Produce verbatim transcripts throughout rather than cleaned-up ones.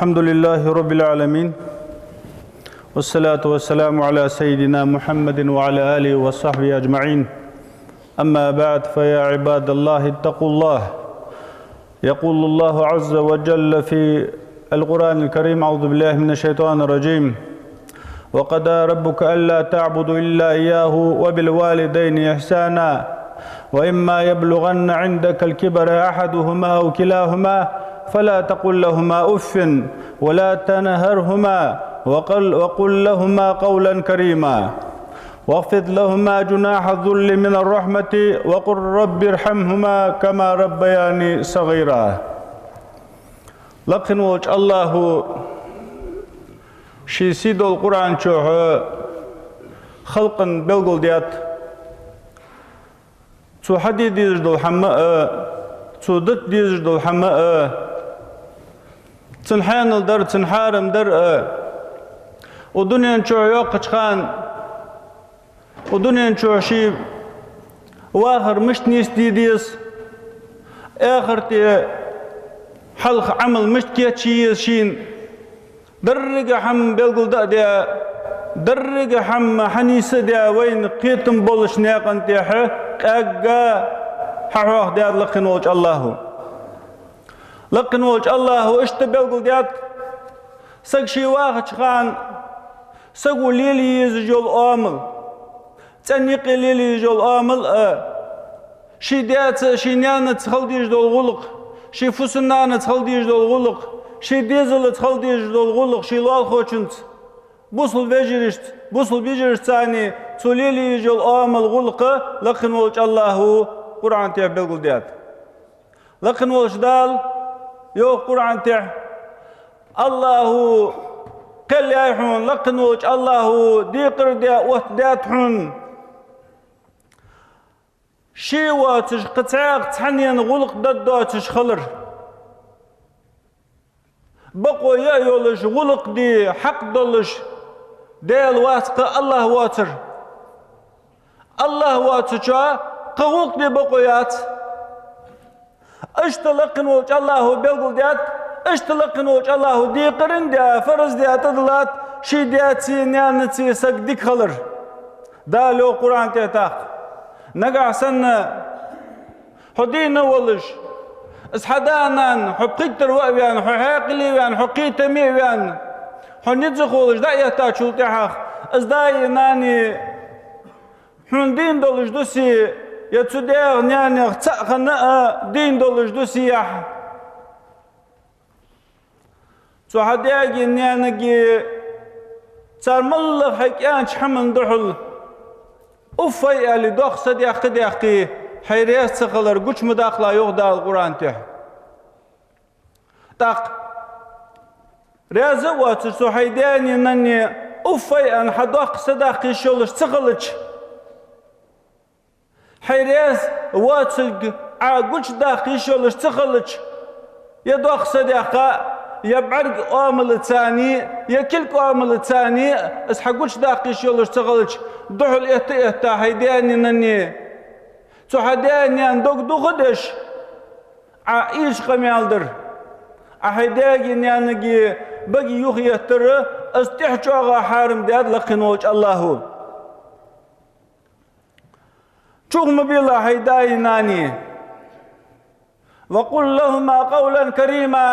الحمد لله رب العالمين، والصلاة والسلام على سيدنا محمد وعلى آله وصحبه أجمعين. أما بعد، فيا عباد الله، اتقوا الله. يقول الله عز وجل في القرآن الكريم: أعوذ بالله من الشيطان الرجيم. وقضى ربك ألا تعبدوا إلا إياه وبالوالدين إحسانا، وإما يبلغن عندك الكبر أحدهما أو كلاهما فلا تقل لهما أف ولا تنهرهما وقل، وقل لهما قولا كريما، واخفض لهما جناح الذل من الرحمة وقل رب ارحمهما كما ربياني صغيرا. Лакха волча АллахӀа ший сийдолча Къуръан чу халкъа белгалдаьд. Цо хьаде дезаш дола хӀама а, цо дита дезаш дола хӀама а, цун хьаьнал дар, цун хьарам дар а. Укх дунен чу йоаккхача хана, укх дунен чу ший вахар мишта нийсде деза, эхарта хьалха Ӏамал мишта кийчъе еза шийна, деррига хӀама белгалдаь а даь, деррига хӀама хьанийсдаь а даь, вайна кхетам болча наькъа тӀа къаьга хьахьоахадаьд лакха волча АллахӀа. Лакха волча АллахӀа иштта белгалдаьд: саг ше вахача хана саго лелае езаш йола оамал, цӀен юкъе лелае езаш йола оамал а, ший даьца, ший наьнаца хила дезаш дола гӀулакх, ший фусам-наьнаца хила дезаш дола гӀулакх, ший дезалца хила дезаш дола гӀулакх, ший лоалахочунца, бусалба вежарашца, бусалба йижарашца цо лелае езаш йола оамал, гӀулакх лакха волча АллахӀа Къуръан тӀа белгалдаьд. Лакха волча Дала йоах Къуръан тӀа: АллахӀа кхел яьй хьона, лакха волча АллахӀа декхар даь оттадаьд хьона ший воацаш кхы цхьаккха цхьаннена гӀулакх дергдоацаш хилар. Бокъо я а йолаш, гӀулакх де хьакъ долаш Даьла вац-кх, АллахӀ воацар. АллахӀ воацачоа кхы гӀулакх де бокъо яц. Иштта лакха волча АллахӀа белгалдаьд, иштта лакха волча АллахӀа декхар а даь, фарз даь тӀадиллад ший даьцеи наьнацеи саг дика хилар. Дала йоах Къуръан тӀа тӀаккха: нагахь санна хьо дийна волаш, из хьа да а нана хьо пхийттара ва а ваьнна, хьо хьаькъале а ваьнна, хьо кхетаме а ваьнна, хьо ницкъ волаш дӀа а эттачул тӀехьагӀа, из даи нанеи хьона дийна долаш дуси, е цу даьх-наьнах цаӀ хинна а дийна долаш дусиехь, цу хьа даьгеи наьнагеи цар моллагӀа хьай кӀаьнча хӀаман духьал уффай аьле, доккха са даьккха а даьккхе, хьай раьза ца хилар гуча ма даккхалахь, йоах Дала Къуръан тӀа. ТӀаккха раьза а воацаш цу хьай даьнеи наннеи уффай аьнна, хьа доккха са даккха йиш йолаш ца хилча, хьай раьза воацилга Ӏа гучадаккха йиш йолаш ца хилча, е доккха са даьккха, е бӀарга оамалацеи, е кулг оамалацеи из хьа гучадаккха йиш йолаш ца хилча, духьал этта а этта хьай даьнеи наннеи, цу хьа даьи наьна дог духадеш, Ӏа ийрча къамаьл дар, Ӏа хьай даьгеи наьнагеи баге юхаэттар, из тӀехьа чӀоагӀа хьарам даьд лакха волча АллахӀа. Чух ма белахь хьай даи нанеи. وقل لهما قولا كريما,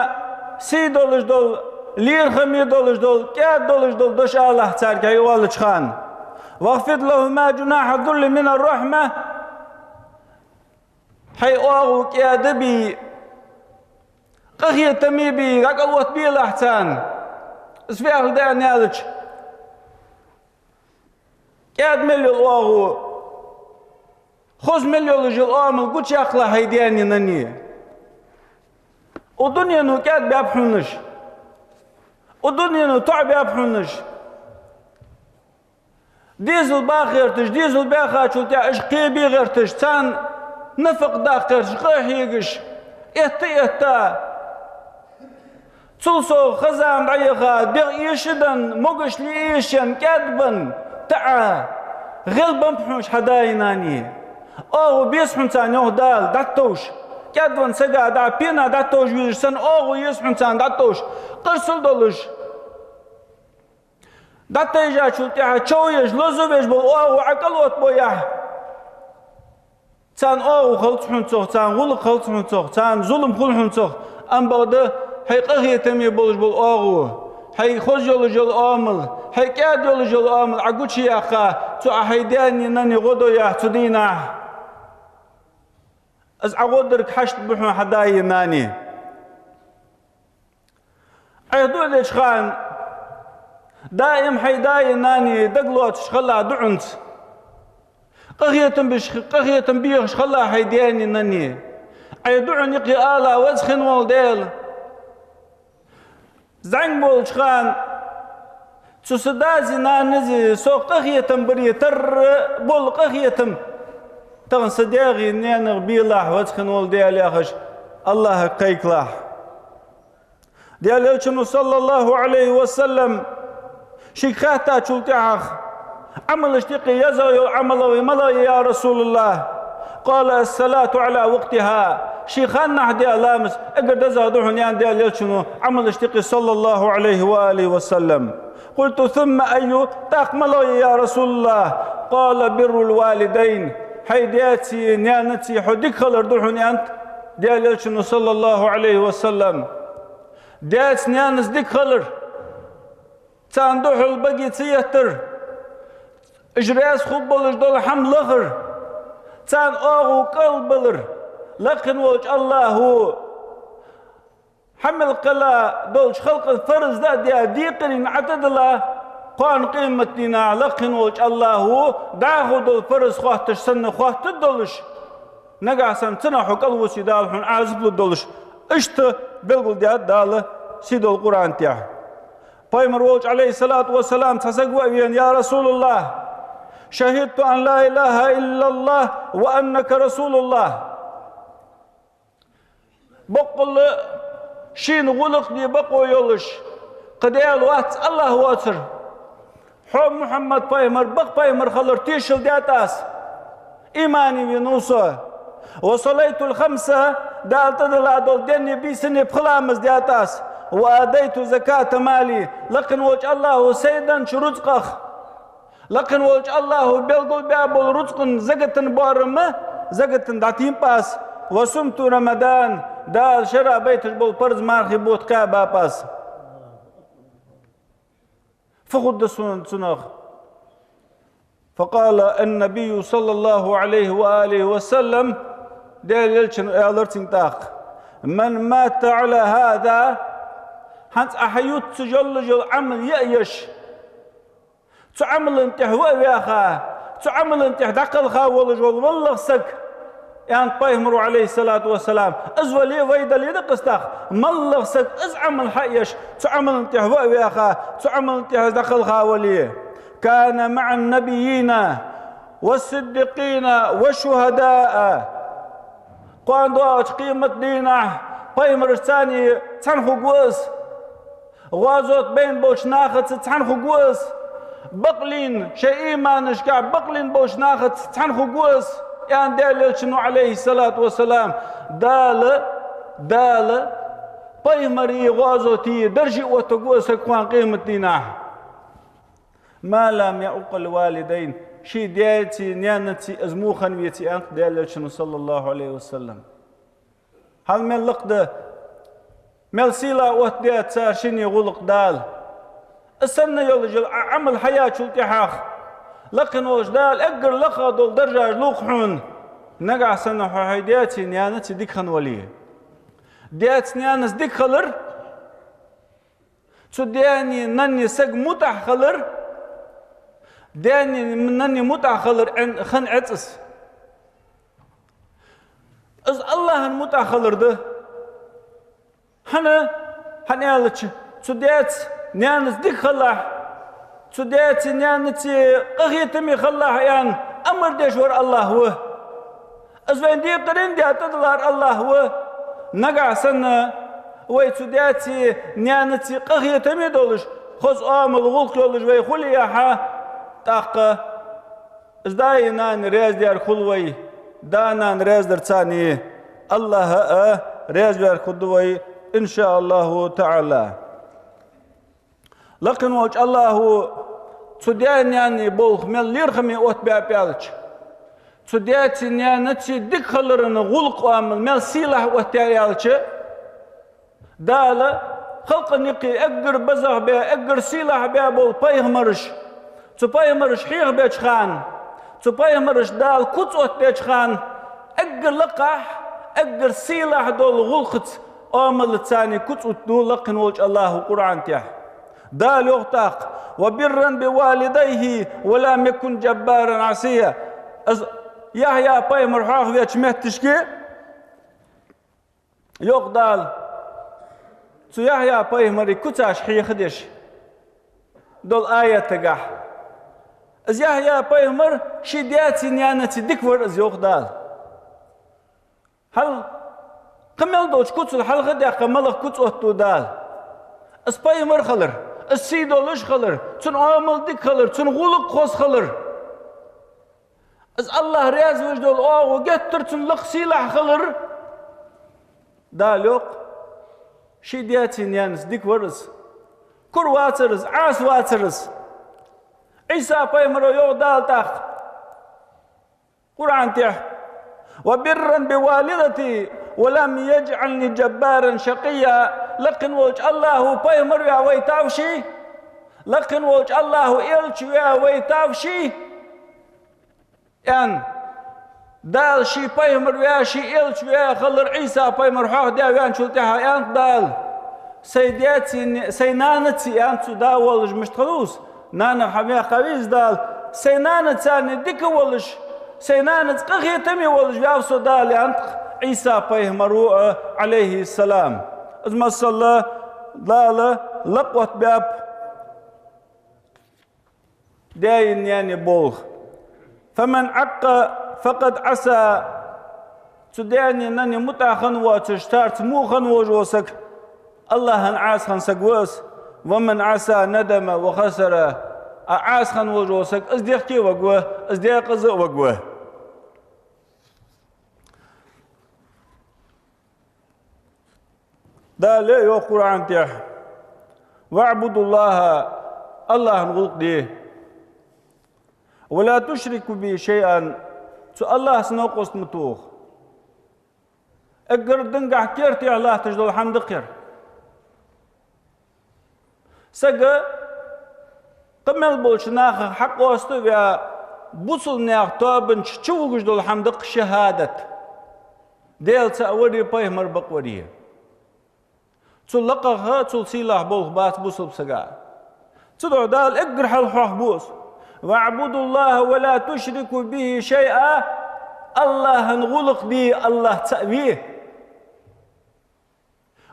сий долаш дола, лерхӀаме долаш дола, кӀаьда долаш дола дош алахь царга хьай оалача хана. واخفض لهما جناح الذل من الرحمة, хьай оагӀув кӀаьда бе, къахетаме бе, дӀакӀал оттабелахь царна, из фехьла даьнна аьлча. КӀаьда мел йола оагӀув, хоза мел йолаш йола оамал гучаяккхалахь хьай даьнеи наннеи. Укх дунено кӀаьда баьб хьона уж. Укх дунено тоӀабаьб хьона уж. Дезал баха гӀерташ, дезал баьхачул тӀехьагӀа уж кхебе гӀерташ, царна нафакъа даккха гӀерташ, къа а хьегаш, этта а этта. Цул совгӀа хоза зама дӀаяха, дегӀ эшадаь, могаш ле эшадаь, кӀаьда баь, таӀа, гӀелбеннаб хьона уж хьа даи нанеи. ОагӀув беза хьона царна, йоах Дала, дӀатӀатовш, кӀаьдвенна сага дӀа пена дӀатовжа везаш санна, оагӀув еза хьона царна дӀатовжа, къарсал долаш. ДӀатайжачул тӀехьагӀа чов еш, лозавеш бола оагӀув Ӏа кӀал оттабоахь, царна оагӀув хилац хьона цох, царна гӀулакх хилац хьона цох, царна зулам хул хьона цох, амма бакъда хьай къахетаме болаш бола оагӀув, хьай хоза йолаш йола оамал, хьай кӀаьда йолаш йола оамал Ӏа гучаяккха, цо Ӏа хьай даьна-нанна гӀо до яхь цу дийнахьа. Из Ӏа гӀо дарга хьашт ба хьона хьа даи нанеи. Ӏайха дуӀа деча хана, даим хьай даи нанеи дагалоацаш хилалахь дуӀанца. Къахетам беш, къахетам бехаш хилалахь хьай даьнеи наннеи. Ӏай дуӀан юкъе ала: Веза хинна вола Даьла, зӀамига волча хана цу са дази нанази сох къахетам баре тарра бола къахетам тахан са даьгеи наьнагеи белахь, Веза хинна вола Даьла, яхаш, АллахӀага кхайкалахь. Даьла Элчано, صلى الله عليه وسلم, шийга хаьттачул тӀехьагӀа, Ӏамалашта юкъе езагӀа йола Ӏамал малагӀа я, يا رسول الله؟ قال: الصلاة على وقتها. Ший ханнахьа даь ламаз эггара дезагӀа да хьона, аьннад Даьла Элчано, Ӏамалашта юкъе, صلى الله عليه وآله وسلم. قلت: ثم أي؟ ТӀаккха малагӀа я, يا رسول الله؟ قال: بر الوالدين. Хьай даьцеи наьнацеи хьо дика хилар да хьона, аьннад Даьла Элчано, صلى الله عليه وسلم. Даьца-наьнаца дика хилар, царна духьал баге ца еттар, уж раьза хургболаш дола хӀама лахар, царна оагӀув кӀалбалар, лакхе волча АллахӀа хьа мел кхелла долча халкъа фарз да а даь, декхарийна Ӏа тӀадилла, кхоана къематдийнахьа лакхе волча АллахӀа дӀахо дола фарз хотташ санна хоттаргдолаш, нагахьа санна цунах хьо кӀалвусе, Дала хьона Ӏазап лургдолаш. Иштта белгалдаьд Дала сийдолча Къуръан тӀа. Пайхамар волча, عليه الصلاة والسلام, цхьа саг ва а вена: يا رسول الله، شهدت أن لا إله إلا الله وأنك رسول الله. Боккъала шийна гӀулакх де бокъо йолаш кхы Даьла вац, АллахӀ воацар, хьо Мухьаммад пайхамар бакъ пайхамар хилар тешал даьд аз, имане венав со. وصليت الخمس, Дала тӀадилла дола денни бийсанни пхи ламаз даьд аз. وأديت زكاة مالي, лакхе волча АллахӀа сайна деннача рузкъах, лакхе волча АллахӀа белгалбаь бола рузкъан закатан боарам, закатан дӀатийнаб аз. وصمت رمضان, Дала шера байташ бола парз мархий бутт кхаьбаб аз. Фу хургда сона цунах? فقال النبي صلى الله عليه وآله وسلم, Даьла Элчано аьлар цунга тӀаккха: من مات على هذا, хӀанз Ӏа хьаювц йолаш йола Ӏамал е а еш, цу Ӏамала тӀа ва а ваьха, цу Ӏамала тӀа дӀакхелха волаш вола валлахь саг, аьннад пайхамара, عليه الصلاة والسلام. Из вале а, вай дале а да-кх из тӀаккха. МаллагӀа саг из Ӏамал хьаеш, цу Ӏамала тӀа ва а ваьха, цу Ӏамала тӀа дӀакхелха вале, كان مع النبيين والصديقين والشهداء. Кхоана доагӀача къематдийнахьа пайхамарашца цхьана хургва из. ГӀазот баьнна болча нахаца цхьана хургва из. Бакълийнна, шоай иманашка бакълийнна болча нахаца цхьана хургва из, аьннад Даьла Элчано, عليه الصلاة والسلام. Дала, Дала пайхамарий, гӀазотий дарже оттаргва из саг кхоана къематдийнахьа. ما لم يعق الوالدين, ший даьцеи наьнацеи из во хинна веце, аьннад Даьла Элчано, صلى الله عليه وسلم. Хьал мел лакха да, мел сийлахь оттадаьд цар шинне гӀулакх Дала. Из санна йолаш йола Ӏа-, Ӏамал хьаяьчул тӀехьагӀа лакхе волча Дала эггара лакхагӀа дола даржаш лу-кх хьона, нагахьа санна хьо хьай даьцеи наьнацеи дика хинна вале. Даьца-наьнаца дика хилар, цу даьнеи наннеи саг мутӀахьа хилар, даьнеи наннеи мутӀахьа хилар Ӏен-, хинна Ӏац из. Из АллахӀа мутӀахьа хилар да. ХӀана? ХӀана аьлча, цу даьца-наьнаца дика хилалахь, цу даьцеи наьнацеи къахетаме хилалахь, аьнна, амар деш вар АллахӀ ва. Из вайна декхарийна даь тӀадиллар АллахӀ ва. Нагахьа санна вай цу даьцеи наьнацеи къахетаме долаш, хоза оамал, гӀулакх йолаш вай хуле яхьа, тӀаккха из даи нанаи раьза дар хул вай, да-нана раьза дар царна. АллахӀ а раьза ваьр хургда вай, иншааллахӀу таӀала. Лакхе волча АллахӀа цу даь-наьна болх мел лоархӀаме оттабаьб аьлча, цу даьцеи наьнацеи дика хилара гӀулакх, оамал мел сийлахь оттаяьй аьлча, Дала халкъа юкъе эггара безагӀа баь, эггара сийлахь баь бола пайхамараш, цу пайхамараш хьехабеча хана, цу пайхамарашта Дала куц оттадеча хана, эггара лакхахь, эггара сийлахь дола гӀулакхаца, оамалаца царна куц оттаду лакхе волча АллахӀа Къуръан тӀа. Дала йоах тӀаккха: «وبرا بوالديه ولم يكن جبارا عصيا». Из Яхья пайхамар хьоахавеча метташка, йоах Дала, цу Яхья пайхамара куцаш хьехадеш дола аятагахь. Из Яхья пайхамар ший даьцеи наьнацеи дика вар из, йоах Дала. Хьал, кхы мел долча куцал хьалха а даьккха, малагӀа куц оттаду Дала? Из пайхамар хилар, из сий долаш хилар, цун оамал дика хилар, цун гӀулакх хоза хилар. Из АллахӀ раьза веш дола оагӀув геттара цун лакха, сийлахь хилар. Дала йоах, ший даьцеи наьнацеи дика вар из. Кура вацар из, Ӏаса вацар из. Ӏийса пайхамара йоах Дала тӀаккха Къуръан тӀа: «وبرا بوالدتي ولم يجعلني جبارا شقيا». Лакхе волча АллахӀа пайхамар ваь вайтав ше, лакхе волча АллахӀа элча ваь вайтав ше, аьнна, Дала ший пайхамар ваь, ший элча ваь хилар Ӏийса пайхамар хьоахадаь ваьнначул тӀехьагӀа аьннад Дала: «Сай даьцеи не-, сай нанацеи», аьннад цу да волаш мишта хиннав из, нанах хьаваьккхав из Дала, «сай нанаца царна дика волаш, сай нанаца къахетаме волаш ваьв со Дала», аьннад Ӏийса пайхамара, Ӏалайхи салам. Из масала Дала лакха оттабаьб даьи наьни болх. «فمن عق فقد عصى». Цу даьи наьни мутӀахьа хинна воацаш, царца во хинна волаш вола саг, АллахӀа Ӏаса хинна саг ва из. «ومن عصى ندم وخسر». А Ӏаса хинна волаш вола саг, из дехке а варгва, из даькъаза а варгва. Дала йоах Къуръан тӀа: «واعبدوا الله», АллахӀа гӀулакх де. «ولا تشركوا به شيئا», цу АллахӀаца новкъост ма тоха. Эггара динагахь керте латташ дола хӀама да-кх ер. Сага кхы мел болча нахах хьакъоаста а ваь, бусалба наьха тоабан чу чувугаш дола хӀама да-кх шахӀадат. Даьла цаӀ вари, пайхамар бакъ вари. Цул лакхагӀа, цул сийлахь болх бац бусалба сага. Цудухьа Дала эггара хьалха хьоахабу из: «واعبدوا الله ولا تشركوا به شيئا». АллахӀа гӀулакх де, АллахӀ цаӀ ве.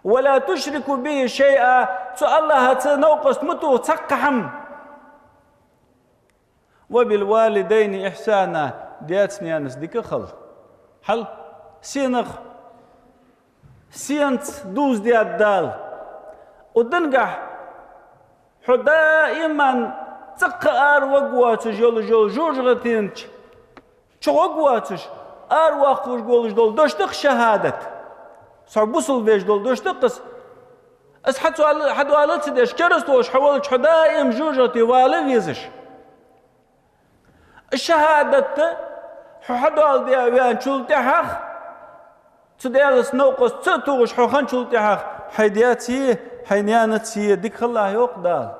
«ولا تشركوا به شيئا», цу АллахӀаца новкъост ма тоха цхьаккха хӀама. «وبالوالدين إحسانا», даьца-наьнаца дика хила. Хьал, сенах, сенаца дувзадергда Дала. Укх динагахь хьо даиман цӀаккха араваргвоацаш йолаш йола жожагӀатен чу чуваргвоацаш, араваккхаргволаш дола дош да-кх шахӀадат. Со бусалба веш дола дош да-кх из. Из хьа ца вала, хьадоала ца деш, кераста волаш хьо велча, хьо даим жожагӀате вала везаш. Из шахӀадат хьо хьадоаладаь ваьнначул тӀехьагӀа, цу Даьлаца новкъост ца а тохаш хьо хинначул тӀехьагӀа, хьай даьцеи хьай наьнацеи дика хилалахь, йоах Дала.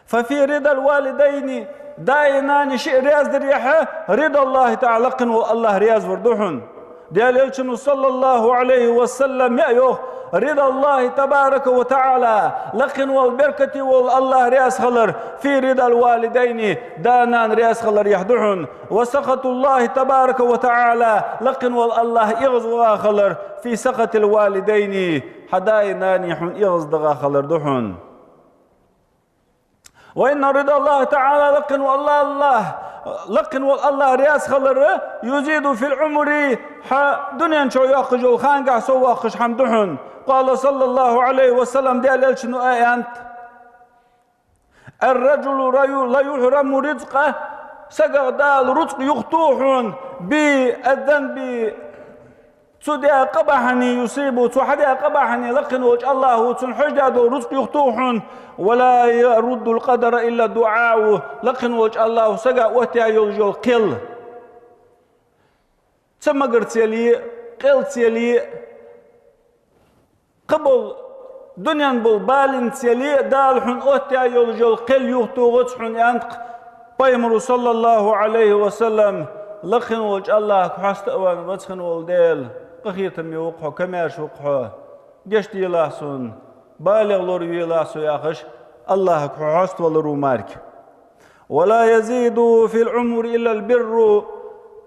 «ففي رضا الوالدين», даи нанеи шиъ раьза дарехьа, «رضا الله تعالى», лакхе вола АллахӀ раьза вар да хьона. Даьла Элчано, صلى الله عليه وسلم, яа йоах: «رضا الله تبارك وتعالى», лакхе вола беркате вола АллахӀ раьза хилар, «في رضا الوالدين», да-нана раьза хиларехьа да хьона. «وسخط الله تبارك وتعالى», лакхе вола АллахӀ эгӀаз ваха хилар, «في سخط الوالدين», хьа даи нанеи хьона эгӀаздаха хилар да хьона. «وإن رضا الله تعالى», лакхе вола АллахӀ, лакхе вола АллахӀ раьза хилар, «يزيد في العمر», хьа дунен чу йоаккхаш йола ханагахь соввоаккхаш хӀама да хьона. «قال صلى الله عليه وسلم», Даьла Элчано аьннад: «الرجل ليحرم رزقه», сагах Дала рузкъ юхатох хьона, «بذنب Цо даь къа бахьане, يصيبه, цо хьадаь къа бахьане, лакхе волча АллахӀо цунна хьожадаь дола рузкъ юхатох хьона, ولا يرد القدر إلا الدعاء, лакхе волча АллахӀо сага оттаяь йолаш йола кхел. Ца магарца яле а, къелца яле а, кхыбола, дунен бола баленца яле а, Дала хьона оттаяь йолаш йола кхел юхатохац хьона, аьннад-кх Пайхамаро, صلى الله عليه وسلم, лакхе волча АллахӀага хьаста а ваьнна, веза хинна вола Даьла, къахетаме ва-кх хьо, комаьрша ва-кх хьо, гешт делахь сона, балагӀ лоравелахь со, яхаш, АллахӀага хьо хьаставалар ва мара-кх. ولا يزيد في العمر إلا البر.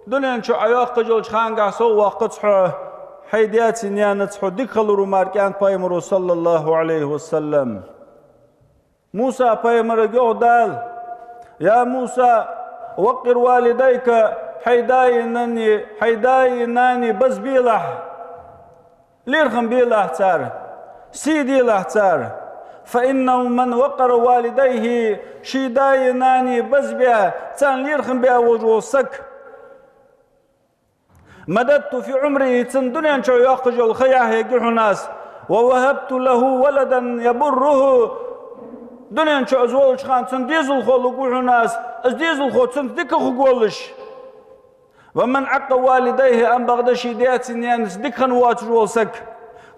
Дунен чу Ӏа йоаккхаш йолча ханагахь совгӀат доаккхац хьо, хьай даьцеи наьнаца хьо дика хилар ва мара-кх, аьннад Пайхамаро, صلى الله عليه وسلم. Муса пайхамарга йоах Дала: يا موسى وقر والديك, хьай даи нанеи, хьай даи нанеи базбелахь. ЛерхӀам белахь цар, сий делахь цар. فإنه من وقر والديه, ший даи нанеи базбаь, царна лерхӀам баь волаш вола саг, مددت في عمره, цун дунен чу йоаккхаш йола ха яхье ги хьона аз, ووهبت له ولدا يبره, дунен чу из волча хана цун дезалхо лургва хьона аз, из дезалхо цунца дика хургволаш. ومن عق والديه, амма бакъда ший даьцеи наьнаца дика хинна воацаш вола саг,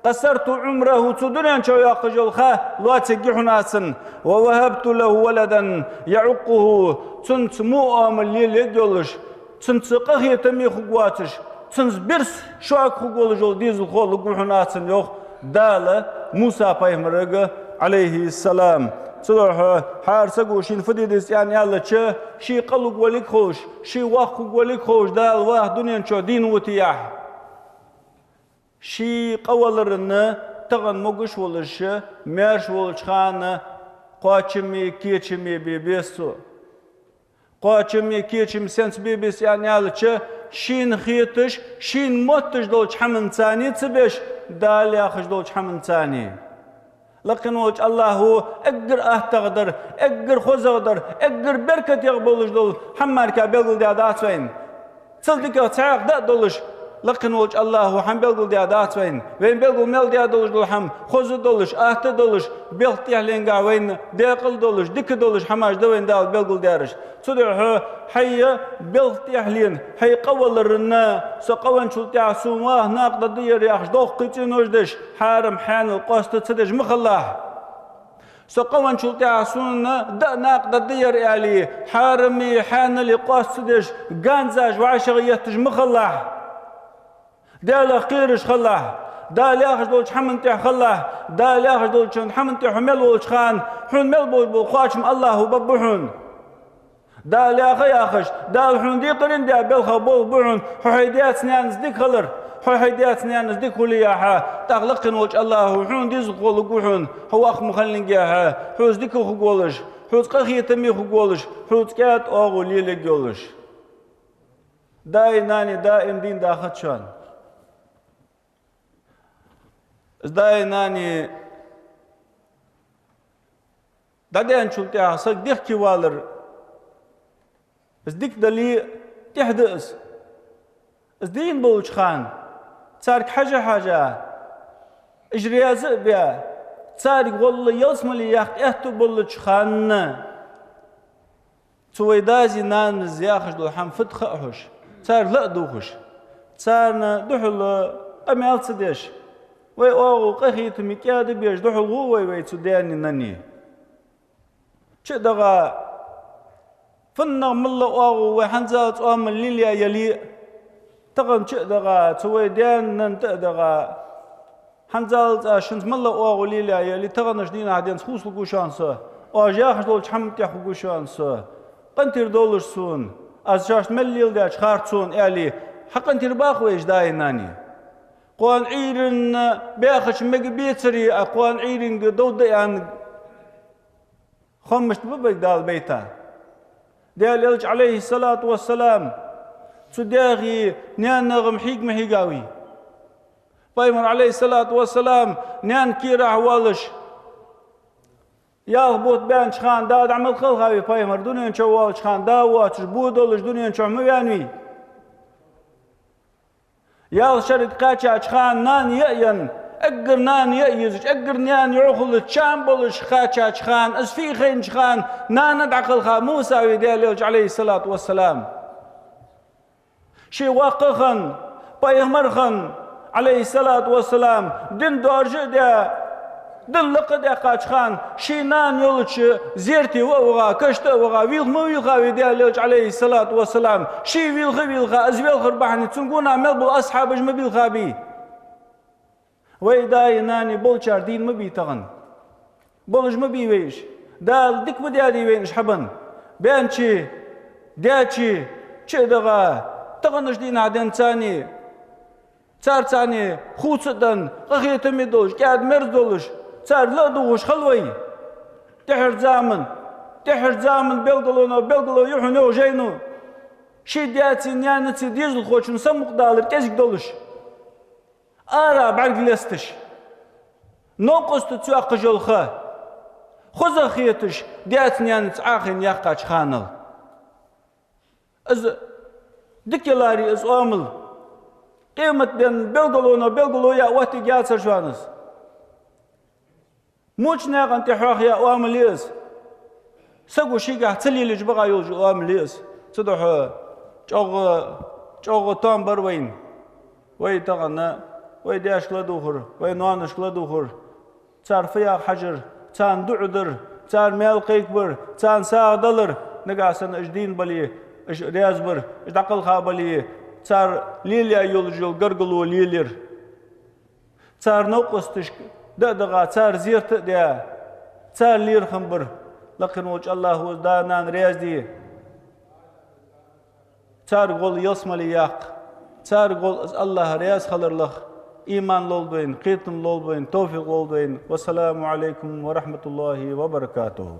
قصرت عمره, цо дунен чу йоаккхаш йола ха лоацаргья хьона аз цунна, ووهبت له ولدا يعقه, цунца во оамал лелаергйолаш, цунца къахетаме хургвоацаш, цунца бирса шога хургволаш вола дезалхо лургва хьона аз цунна, йоах Дала Муса пайхамарга, عليه السلام. Цудухьа хӀара саго шийна фу де деза аьнна аьлча, ший къа лургволга ховш, ший воккха хургволга ховш, Дала ваха дунен чу дийна вутаяхь, ший къа валарна тахан могаш волаш, маьрша волча хана кхоачаме, кечаме бе беза цо. Кхоачаме, кечаме сенца бе беза аьнна аьлча, шийна хеташ, шийна мотташ долча хӀаманцара ца беш, Дала яхаш долча хӀаманцара. Лакхе волча АллахӀо эггара аттагӀа дар, эггара хозагӀа дар, эггара беркатегӀа болаш дола хӀама мара-кх белгалдаьдац вайна. Цул дикагӀа цхьаккха да а долаш, лакхе волча АллахӀо хӀама белгалдаьдац вайна. Вайна белгал мел даь долаш дола хӀама хоза долаш, атта долаш, белха тӀехьленгахь вайна декъала долаш, дика долаш хӀамаш да вайна Дала белгалдаьраш. Цудухьа хьай белха тӀехьлен, хьай къа валарна, со къа венначул тӀехьагӀа сона ваха накъадаргда ер яхаш, доккхий цӀенош деш, хьарам хьаьнал къоаста ца деш ма хилалахь. Со къа венначул тӀехьагӀа сона даа накъадаргда ер аьле, хьараме, хьаьнале къоаста ца деш, ганзаш вӀашагӀ етташ ма хилалахь. Даьлах кхераш хилалахь, Дала яхаш долча хӀаман тӀа хилалахь, Дала яхаш долча хӀаман тӀа хьо мел волча хана, хьона мел болаш бола кхоачам АллахӀо баргба хьона. Дала яха яхаш, Дала хьона декхарийна даь белхах болх ба хьона, хьо хьай даьца-наьнаца дика хилар, хьо хьай даьца-наьнаца дика хуле яхьа, тӀаккха лакхе волча АллахӀо хьона дезалхо лургва хьона, хьо воккха ма хиннинге хьа, хьоца дика хургволаш, хьоца къахетаме хургволаш, хьоца кӀаьда оагӀув лелаергйолаш. Даи нанеи даим дийна дахац шоана. Из даи нанеи дӀадаьнначул тӀехьагӀа саг дехкевалар, из дика дале а, тӀехьа да из. Из дийна болча хана, царга хьажа-хьажа, уж раьза а баь, царга гӀолла ялсмале яккха аьттув болча хана, цу вай даьзи-наназа яхаш дола хӀама фуд хаьа хьош, цар ла а дувгӀаш, царна духьал къамаьл ца деш, вай оагӀув, къахетаме, кӀаьда безаш духьал гӀо вай, вай цу даьи нанеи. ЧуӀдагӀа, фуннагӀа мел оагӀув вай хӀанзалца оамал лелаяь яле а, тахан чуӀдагӀа, цу вай даьна-нанна тӀа а дагӀа, хӀанзалца шунца мел оагӀув лелаяь яле а, таханарча дийнахьа денз хувцалургва шоана со, оаш яхаш долча хӀаман тӀа хургва шоана со. КъинтӀера довлаш сона, аз шоашта мел леладаьчох харц сона, аьле, хьакъинтӀера баккха вай уж даи нанеи. Кхоана Ӏуйранна баьхача мега бецаре а, кхоана Ӏуйранга довда аьнна, хӀаммашта ба вайга Дала байта. Даьла Элча, عليه الصلاة والسلام, цу даьхеи наьнагӀи-м хьийга ма хьийгав. Пайхамар, عليه الصلاة والسلام, наьна кийрахь воалаш, ялх бутт баьннача хана да дӀа мел кхелхавий Пайхамар, дунен чу воалача хана да воацаш, бо долаш дунен чу ма ваьннавий. Ялх шерага кхаьчача хана нана яа енна, эггара нана яа езача, эггара нана йӀовхал чам болаш кхаьчача хана, из фу хиннача хана нана дӀакхелха Муса ве Даьла Элча, Ӏалайхи ссалату вассалам. Ше воккха хинна, пайхамар хинна, Ӏалайхи ссалату вассалам, дин доаржа а даь, дин лакха а даьккхача хана, ший нана йолча зерате ва а ваха, кашта а ваха, вийлха ма вийлха ве Даьла Элча, Ӏалайхи ссалату вассалам, ше вийлха а вийлха, из велхар бахьан, цун гонахьа мел бола асхьабаш ма бийлха бий. Вай даи нанеи болчар дийна ма бий тахан. Болаш ма бий вай уж. Дала дика ма даьдий вайна уж хьабенна. Баьнначеи, даьчеи чу а даха, таханарча дийнахьа денз царна, цар царна хувца а денна, къахетаме долаш, кӀаьда-мерза долаш, цар ла а дувгӀаш хила вай. ТӀехьарча заман, тӀехьарча заман белгалонех белгало я хьона йоах жайно. Ший даьцеи наьнацеи дезалхочун самукъадалар кӀезига долаш. Ара бӀарг лесташ, новкъостаца йоаккхаш йола ха хоза хеташ, даьца-наьнаца Ӏохайна яьккхача ханал. Из дика яларе из оамал, къематден белгалонех белгало я оттаргьяцар шоана из. Моча наькъа тӀа хьоахаяь оамал я из. Саго шийгахьа ца лелаеш бакъахьа йолаш йола оамал я из. Цудухьа чӀоагӀа, чӀоагӀа тоам бар вайна. Вай тахан, вай даьшка ладувгӀар, вай ноаношка ладувгӀар, цар фу яха хьажар, царна дуӀа дар, цар маьл кхайкабар, царна сагӀа далар, нагахьа санна уж дийна бале, уж раьза бар, уж дӀакхелха бале, цар лелаяь йолаш йола гаргало лелаяр. Цар новкъосташка даа а даха, цар зерат а даь, цар лерхӀам бар. Лакхе волча АллахӀа из да-нана раьза де. Царга гӀолла ялсмале яккха. Царга гӀолла из АллахӀ раьза хиларах иман лолда вайна, кхетам лолда вайна, товфикъ лолда вайна. Вассаламу Ӏалайкум ва рахьматуллахӀи ва баракатухӀ.